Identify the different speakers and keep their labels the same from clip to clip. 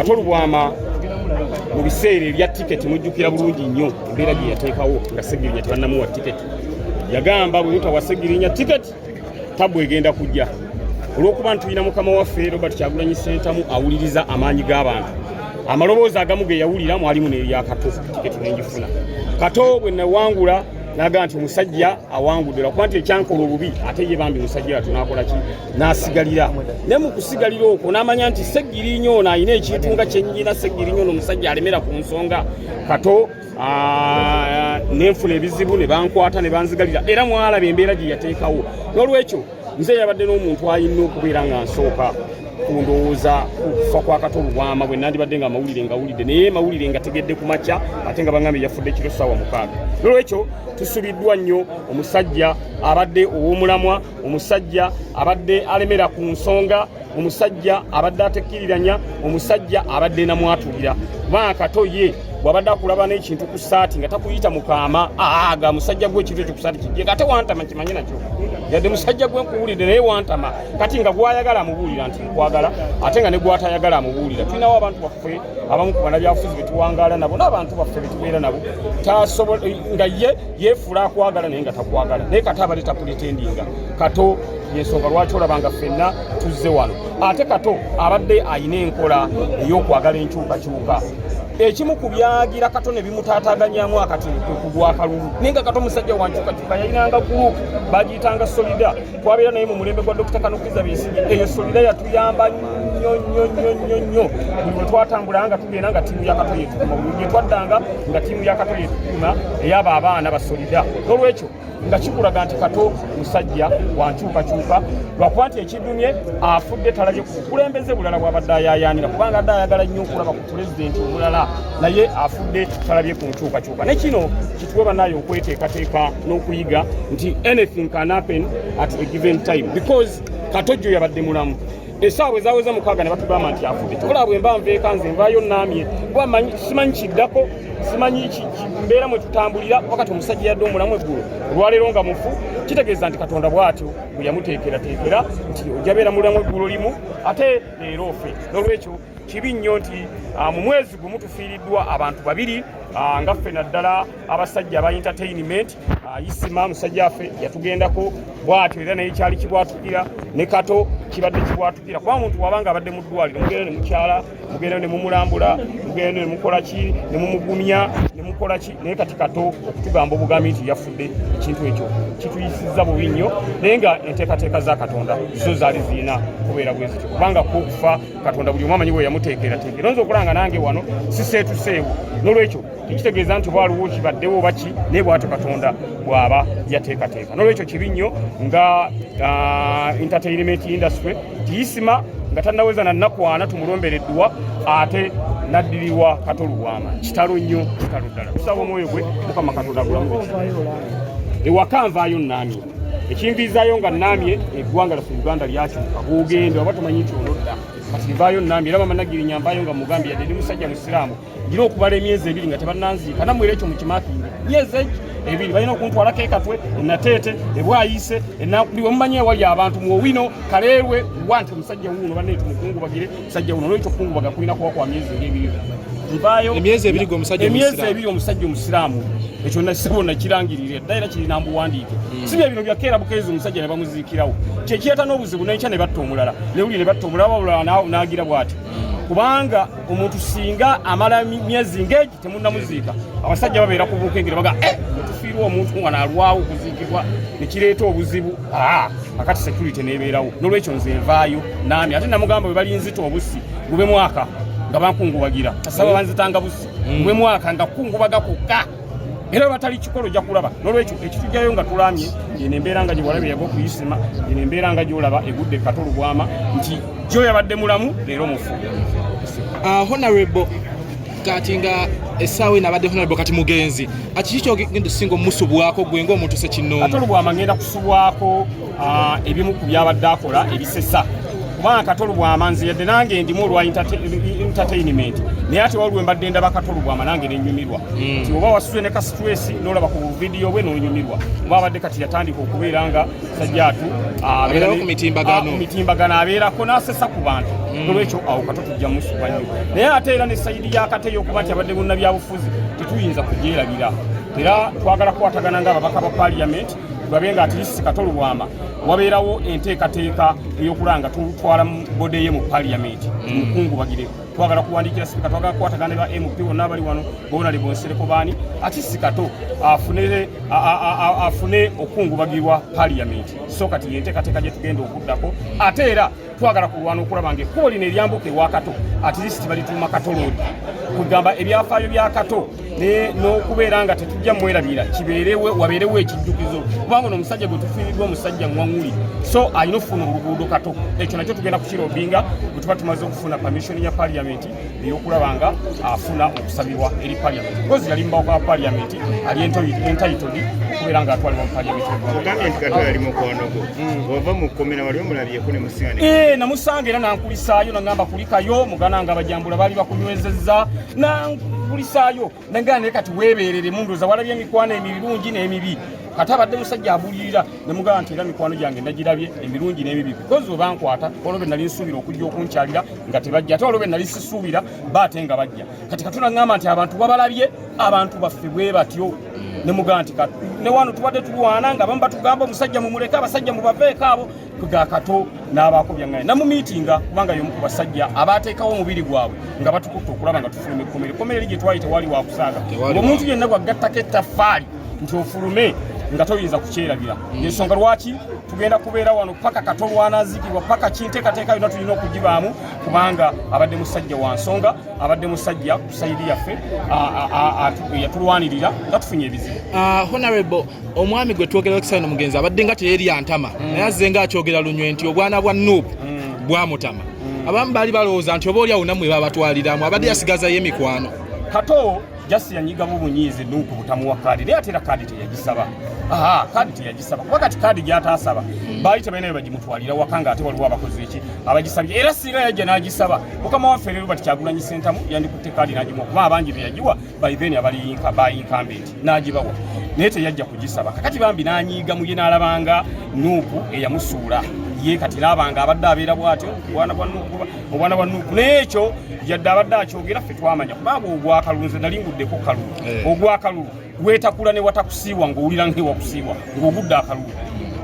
Speaker 1: Kato Lubwama mu biseera ebya tiketi, mujjukira bulungi nnyo embeera gye yateekawo nga Segirinya tebannamuwa tiketi. Yagamba bwe mutawa Segirinya tiketi, tabu egenda kujja, olw'okuba ntulina mukama waffe Robert Kyagulanyi Ssentamu awuliriza amaanyi g'abantu. Amaloboozi agamu ge yawulira mwalimu n'erya Kato. Tiketi nengifuna. Kato bwe nawangula, naga nti omusajja awangudde, lwakuba nti ekyankola obubi, ate ye bambi musajja watu nakola ki? N'asigalira. Naye mu kusigalira okwo n'amanya nti Segirinya ono alina ekintu nga kyennyina. Segirinya ono omusajja alemera ku nsonga. Kato nenfuna ebizibu, ne bankwata ne banzigalira, era mwalaba embeera gye yateekawo. N'olwekyo nze yabadde n'omuntu alina okubeera nga nsooka ku ndowooza kufa kwa Kato Lubwama, bwe nandibadde nga amawulire ngawulidde, naye mawulire nga tegedde ku makya, ate nga bangambye yafudde ekiro ssaawa 6. N'olwekyo tusubiddwa nnyo omusajja abadde ow'omulamwa, omusajja abadde alemera ku nsonga, omusajja abadde atekkiriranya, omusajja abadde namwatulira, kubanga Kato ye bw'abadde akulaba n'ekintu ku saati nga takuyita mukaama, aga musajja gwe ekintu ekyo ku saati kijje, ate wantama, kimanyi nakyo yadde musajja gwe nkuwulidde, naye wantama. Kati nga gwayagala amubuulira nti nkwagala, ate nga ne gwatayagala amubuulira. Tulinawo abantu baffe abamu ku bannabyabufuzi betuwangaala nabo n'abantu baffe betubeera nabo, nga ye yeefuula akwagala naye nga takwagala. Naye Kato abadde tapretendinga. Kato yensonga lwaki olaba nga ffenna tuzze wano. Ate Kato abadde ayina enkola ey'okwagala enkyukakyuka. Ekimu ku byagira Kato ne bimutaataganyamu akati kwe kugwa akalulu, naye nga Kato musajja wa nkyukakyuka. Yalinanga group bagiyitanga Solida. Twabeera naye mu mulembe gwa Dr. Kanukiza Besigye. Eyo Solida yatuyamba nnyo nnyo nnyo nnyo nnyo. Buli lwe twatambulanga nga tugenda nga ttiimu ya Kato yetukuma, buli gye twaddanga nga ttiimu ya Kato yetukuma, eyabo abaana ba Solida. N'olwekyo nga kikulaga nti Kato musajja wa nkyukakyuka, lwakuba nti ekidumye afudde talabye ku bukulembeze bulala bwabadde ayayaanira, kubanga adde ayagala nnyo okulaba ku pulezidenti omulala, naye afudde talabye ku nkyukakyuka. Ne kino kituwe bannaye okweteekateeka n'okuyiga nti anything can happen at a given time, because Katojjo yabadde mulamu essaawa bwe zaweza 6 ne batugamba nti afudde. Kyobola bwe mba nveeka, nze nvaayo naamye, kuba simanyi kiddako, simanyi mbeera mwe tutambulira. Wakati omusajja yadde omulamu eggulo, olwaleero nga mufu, kitegeeza nti Katonda bw'atyo bwe yamuteekerateekera nti ojja beera mulamu eggulo limu, ate leero ofe. N'olwekyo kibi nnyo nti mu mwezi gumu tufiiriddwa abantu babiri, nga ffe naddala abasajja aba entertainment. Isima musajja waffe yatugendako bw'atyo, era naye kyali kibwatukira, ne Kato kibadde kibwatukira, kuba omuntu wabanga abadde mu ddwaliro, mugenda ne mukyala, mugenda ne mumulambula, mugenda ne mukola ki, ne mumugumya, ne mukola ki. Naye kati Kato okutugamba obugambi nti yafudde, ekintu ekyo kituyisizza bubi nnyo, naye nga enteekateeka za Katonda zo zaali zirina kubeera bwe zityo, kubanga kufa Katonda buli omu amanyi bwe yamuteekerateekera. Oyinza okulanga nange wano siseetuseewo. N'olwekyo tekitegeeza nti waliwo kibaddewo oba ki, naye bw'atyo Katonda bw'aba yateekateeka. N'olwekyo kibi nnyo nga entertainment industry tiyisima nga tannaweza na nnaku 40 tumulombera edduwa, ate naddirirwa Kato Lubwama. Kitalo nnyo, kitalo ddala. Tusaba omwoyo gwe Mukama Katonda gulamu. Ewaka nvaayo nnaamye. Ekinviizaayo nga nnaamye, eggwanga lyaffe Uganda lyakyuka, bwogenda oba tomanyi nti onodda. Kati nvaayo nnaamye, era mama Nagirinya nvaayo nga mugambye, yadde ndi musajja musiraamu, ngira okubala emyezi 2 nga tebannanziika. Nammwe era ekyo mukimakinge, myezi egi ebiri balina okuntwalako ekatwe, enateete, ebwayise, buli wemumanyi ewali abantu muowino kaleerwe wa nti omusajja wuuno, banne tumukungubagire musajja wuuno. Olwekyo okukungubaga kulina kuba kwa myezi ngaebiri. Nvaayo
Speaker 2: Emyezi 2 gwe omusajja
Speaker 1: emyezi
Speaker 2: omusiraamu.
Speaker 1: ebiri omusajja omusiraamu. Ekyo nasebo nakirangirira dda, era kirina mbuwandiike. Si bye bino byakeera bukeezi omusajja ne bamuziikirawo, kyekireeta n'obuzibu. Nenkya ne batta omulala, newuli ne batta omulala, wabula n'agira bw'ati, kubanga omuntu singa amala myezi ng'egi temunnamuziika, abasajja babeera ku bunkengere baga eh, tufiirwa omuntu nga nalwawo okuziikibwa, nekireeta obuzibu. Akati security nebeerawo. N'olwekyo nze nvaayo naami, ate namugamba bwe balinzita obusi gube mwaka nga bankungubagira, kasaba banzitanga busi gube mwaka nga kukungubaga kwokka, era batali kikolo ojja kulaba. N'olwekyo ekitujjayo nga tulamye, eno embeera nga gyewalaba eyagwa okuyisima, eno embeera nga gyolaba egudde Kato Lubwama, nti gyo yabadde mulamu, leero mufu.
Speaker 2: Honorable, kati nga essaawa eno abadde honorable, kati mugenzi, akiki kyogenda osinga omusubwako gwe ng'omuntu
Speaker 1: Kato
Speaker 2: sekinnoomu?
Speaker 1: Lubwama ngenda kusubwako ebimu ku byabadde akola ebisesa, kubanga Kubanga Kato Lubwama nze yadde nange ndimu olwa entertainment, naye ate waliwo mbadde ndaba Kato Lubwama nange nenyumirwa nti oba wasuse ne ka stress n'olaba ku vidiyo bwe n'onyumirwa. Oba abadde kati yatandika okubeera nga sajjaatu
Speaker 2: Abeerawo ku mitimbagano.
Speaker 1: Ku mitimbagano abeerako n'asesa ku bantu. Nolwekyo awo Kato tujja musuba nnyo, naye ate era ne side ya Kato ey'okuba nti abadde munnabyabufuzi tetuyinza kugyerabira. Era twagala kukwatagana ng'ababaka ba parliament tulabe nga at least Kato Lubwama wabeerawo enteekateeka ey'okulaba nga tutwala body ye mu parliament, mukungubagire. Twagala kuwandiikira sipika, twagala kukwatagana ne ba MP bonna abali wano, honorable Nsereko, baani, ati si Kato afune okukungubagirwa parliament. So kati yenteekateeka gye tugenda okuddako. Ate era twagala kulwana okulaba nga ekkubo lino eryambuka ewa Kato at least balituuma Kato Road, kugamba ebyafaayo bya Kato n'okubeera nga tetujja mwerabira, kibeerewe wabeerewo ekijjukizo, kubanga ono omusajja gwe tufiiriddwa omusajja ŋwaŋuli, so alina okufuna oluguudo Kato. Ekyo nakyo tugenda kukilobbyinga bwe tuba tumaze okufuna permission ya parliament ey'okulaba nga afuna okusabirwa eri parliament, because yali mubaka wa parliament, ali entitled okubeera nga atwalibwa mu parliament.
Speaker 3: Ogambye nti Kato yali mukwano gwo. Bw'ova mu kkomera wali omulabyeko ne musiŋane?
Speaker 1: Eh, namusanga era nankulisaayo, nagamba kulikayo mugana nga abajambula baali bakunywezezza, nankulisaayo nagamba, naye kati weeberere mundoza walabye emikwano emirungi n'emibi. Kati abadde musajja abulirira, nemugamba nti era mikwano gyange nagirabye emirungi n'emibi, because we bankwata waliwo be nali nsuubira okujja okunkyalira nga tebajja, ate waliwo be nali sisuubira ba ate nga bajja. Kati katuna ŋŋamba nti abantu babalabye, abantu baffe bwe batyo. Nemugamba nti ne wano tubadde tulwana nga abamu batugamba omusajja mumuleke, abasajja mubaveeko abo kuga Kato n'abaako byaŋŋaye namumiitinga, kubanga y'omu ku basajja abateekawo omubiri gwabwe nga batukutte okulaba nga tufuluma ekkomera. Ekkomera eri gye twali tewali wakusaaga.
Speaker 2: Tewali.
Speaker 1: Omuntu yenna gwaggattako ettaffaali nti ofulume nga toyinza kukyerabira. Ensonga lwaki tugenda kubeera wano paka Kato lwanaazikibwa, paka kinteekateeka yonna tulina okugibaamu, kubanga abadde musajja wa nsonga, abadde musajja ku side yaffe, yatulwanirira nga tufunye ebizibu.
Speaker 2: Honorable, omwami gwe twogera ekisano mugenzi abadde nga teyerya ntama, naye azze nga akyogera lunywe nti obwana bwa NUP bwamutama. Abamu baali balowooza nti oba oliawo nammwe babatwaliramu, abadde yasigazayo emikwano.
Speaker 1: Kato jasi yanyigamu bunyiizi NUP butamuwa kaadi, naye ate era kaadi teyagisaba. Aha, kaadi teyagisaba, kuba kati kaadi gy'ataasaba baali tebalina bwe bagimutwalira waka, ng'ate waliwo abakozi eki abagisabye. Era singa yajja n'agisaba, mukama waffe leero bati Kyagulanyi Ssentamu yandikutte kaadi n'agimuwa, kuba abangi be yagiwa by then abali ba incumbent n'agibawa, naye teyajja kugisaba. Kakati bambi n'anyiiga muye n'alabanga NUP eyamusuula ye, kati n'abanga abadde abeera bw'atyo obwana bwa NUP, obwana bwa NUP. Naye ekyo yadde abadde akyogera, ffe twamanya, kubanga ogwakalulu nze nali nguddeko kalulu. Ogwakalulu weetakula ne watakusiiwa ng'owulira ng'ewakusiiwa ng'ogudde akalulu,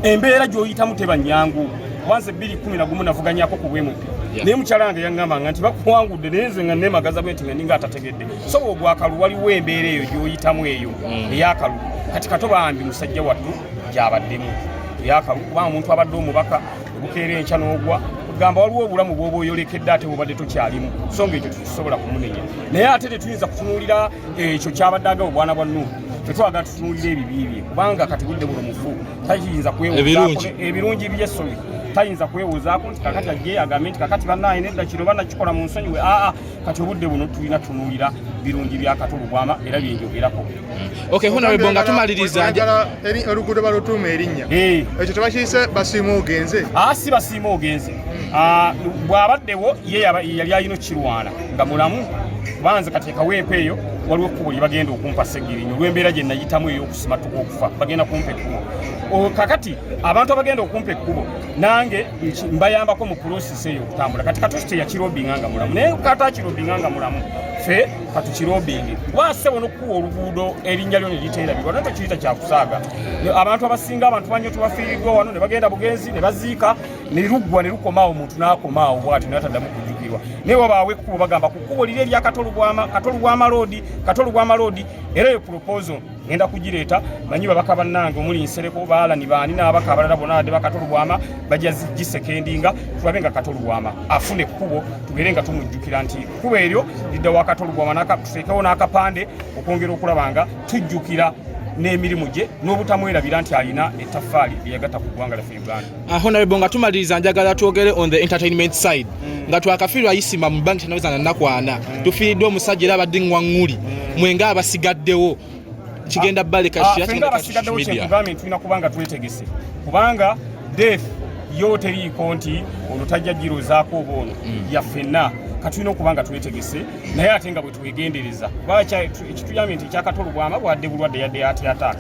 Speaker 1: embeera gy'oyitamu teba nnyangu. Kubanze 2011 navuganyako ku bwemupi, naye mukyala wange yaŋŋambanga nti bakuwangudde, naye nze nga neemagaza bwe nti nga ninga atategedde. So ogwakalulu waliwo embeera eyo gy'oyitamu eyo ey'akalulu. Kati Kato bambi musajja wattu gy'abaddemu ey'akalulu, kubanga omuntu abadde omubaka obukeera enkya n'ogwa, kugamba waliwo obulamu bw'oba oyolekedde ate bwobadde tokyalimu, so nga ekyo tetusobola kumunenya. Naye ate tetuyinza kutunuulira ekyo kyabadde agaba obwana bwa NUP, tetwagala tutunuulira ebibi bye, kubanga kati budde buno mufu, tayinza kwewozaako.
Speaker 2: Ebirungi.
Speaker 1: Ebirungi bye, sorry, tayinza kwewozaako nti kakati ajje agambe nti kakati bannaaye nedda kino banakikola mu nsonyiwe. Aa, kati obudde buno tulina tunuulira birungi bya Kato Lubwama era byenjogerako.
Speaker 2: Okay, honorable, nga tumaliriza
Speaker 4: Oyagala oluguudo balutuuma erinnya?
Speaker 1: Eh.
Speaker 4: Ekyo tebakiyise basiima ogenze?
Speaker 1: Aa, si basiima ogenze. Ah, bw'abaddewo ye yali alina okukirwana nga mulamu, kubanze kati ekawempe eyo waliwo ekkubo lye bagenda okumpa Segirinya olw'embeera gye nayitamu ey'okusimatuka okufa, bagenda kumpa ekkubo. Kakati abantu abagenda okumpa ekkubo nange mbayambako mu process eyo okutambula. Kati katusi teyakilobbyinga nga mulamu, naye kata akilobbyinga nga mulamu, ffe katukilobbyinge, kuba ssebo n'okukuwa oluguudo erinnya lyo ne liteerabirwa naye tokiyita kyakusaaga. Abantu abasinga, abantu banyo tubafiiriddwa wano ne bagenda bugenzi ne baziika ne luggwa ne lukomaawo, omuntu n'akomaawo bw'atyo naye ataddamu kujjukirwa. Naye wabaawo ekkubo, bagamba ku kkubo liri erya Kato Lubwama, Kato Lubwama Road, Kato Lubwama Road. Era eyo proposal ngenda kugireeta, manyi babaka bannange omuli Nsereko, Baalani, baani n'abaka abalala bonna badde ba Kato Lubwama bajja gisecondinga, tulabe nga Kato Lubwama afuna ekkubo, tubeere nga tumujjukira nti ekkubo eryo lidda wa Kato Lubwama, tuteekewo n'akapande okwongera okulaba nga tujjukira n'emirimu gye n'obutamwerabira nti alina ettaffaali lyeyagatta ku ggwanga lyaffe Uganda.
Speaker 2: Honorable, nga tumaliriza, njagala twogere on the entertainment side. Nga twakafiirwa Isima mu bbanga tanaweza na nnaku 4, tufiiriddwa omusajja era abadde ŋŋwaŋŋuli. Mwe nga abasigaddewo, kigenda baleka
Speaker 1: Ffe nga abasigaddewo, kyenkugambye nti tulina kuba nga twetegese, kubanga death Yo teriiko nti ono tajja girozaako oba ono, yaffenna. Katulina okuba nga twetegese, naye ate nga bwe twegendereza, kuba ekituyambye nti ekyakato Lubwama bwadde bulwadde, yadde heart attack,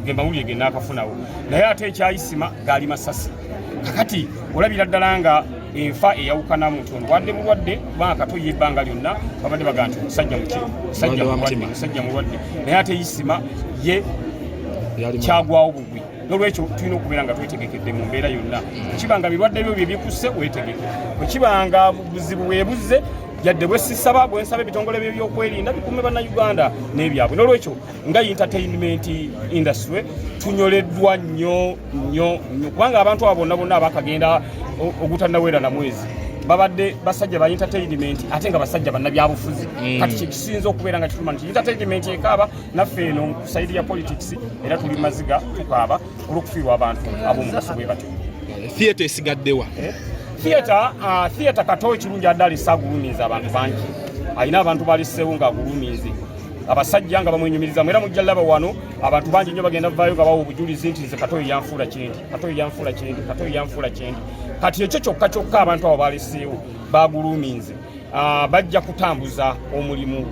Speaker 1: gemawulire ge naakafunawo, naye ate ekyayisima gaali masasi. Kakati olabira ddala nga enfa eyawukanamu nti ono bwadde bulwadde, kubanga Kato ye ebbanga lyonna babadde bagaa nti musajja muki, musajja
Speaker 2: Mulwadde wa
Speaker 1: mulwadde,
Speaker 2: mutima.
Speaker 1: Musajja mulwadde, naye ate Isima ye
Speaker 2: Yali
Speaker 1: kyagwawo bugwi. Nolwekyo tulina okubeera nga twetegekedde mu mbeera yonna. Bwekibanga birwadde byo bye bikusse, weetegeke. Bwekibanga buzibu bwebuzze, yadde bwesisaba, bwensaba ebitongole byebyokwerinda bikume Bannayuganda n'ebyabwe. Nolwekyo nga entertainment industry tunyoleddwa nnyo nnyo nnyo, kubanga abantu abo bonna bonna abakagenda ogutannawera na mwezi babadde basajja ba entertainment, ate nga basajja bannabyabufuzi. Kati kyekisinza okubeera nga kituma nti entertainment ekaaba, naffe eno ku side ya politics era tuli maziga, tukaaba olw'okufiirwa abantu ab'omugaso bwe batyo.
Speaker 2: Theatre esigaddewa?
Speaker 1: Theatre Kato ekirungi adde alese agulumiza abantu bangi, alina abantu baliseewo ng'agulumize abasajja nga bamwenyumirizamu. Era mujja laba wano abantu bangi nnyo bagenda vaayo nga bawa obujulizi nti nze Katoyo yanfuula kyendi, Katoyo yanfuula kyendi, Katoyo yanfuula kyendi. Kati ekyo kyokka kyokka abantu abo baleseewo baguluminze. Bajja kutambuza omulimu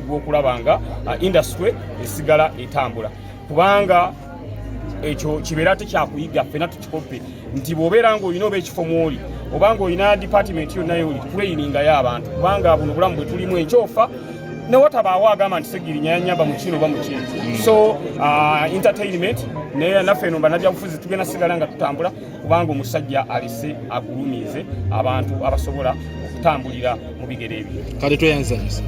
Speaker 1: gw'okulaba nga industry esigala etambula, kubanga ekyo kibeera tekyakuyiga ffena tukikoppe nti bw'obeera ng'olina oba ekifo mwoli oba ng'olina department yonna yoli, trainingayo abantu, kubanga buno obulamu bwe tulimu, enkyofa newatabaawo agamba nti Segirinya yanyamba mu kino oba mu kino. So entertainment naye naffe eno bannabyabufuzi tugenda sigala nga tutambula, kubanga omusajja alese agulumize abantu abasobola okutambulira mu bigere ebyo.
Speaker 2: Kale, tweyanzanyisa.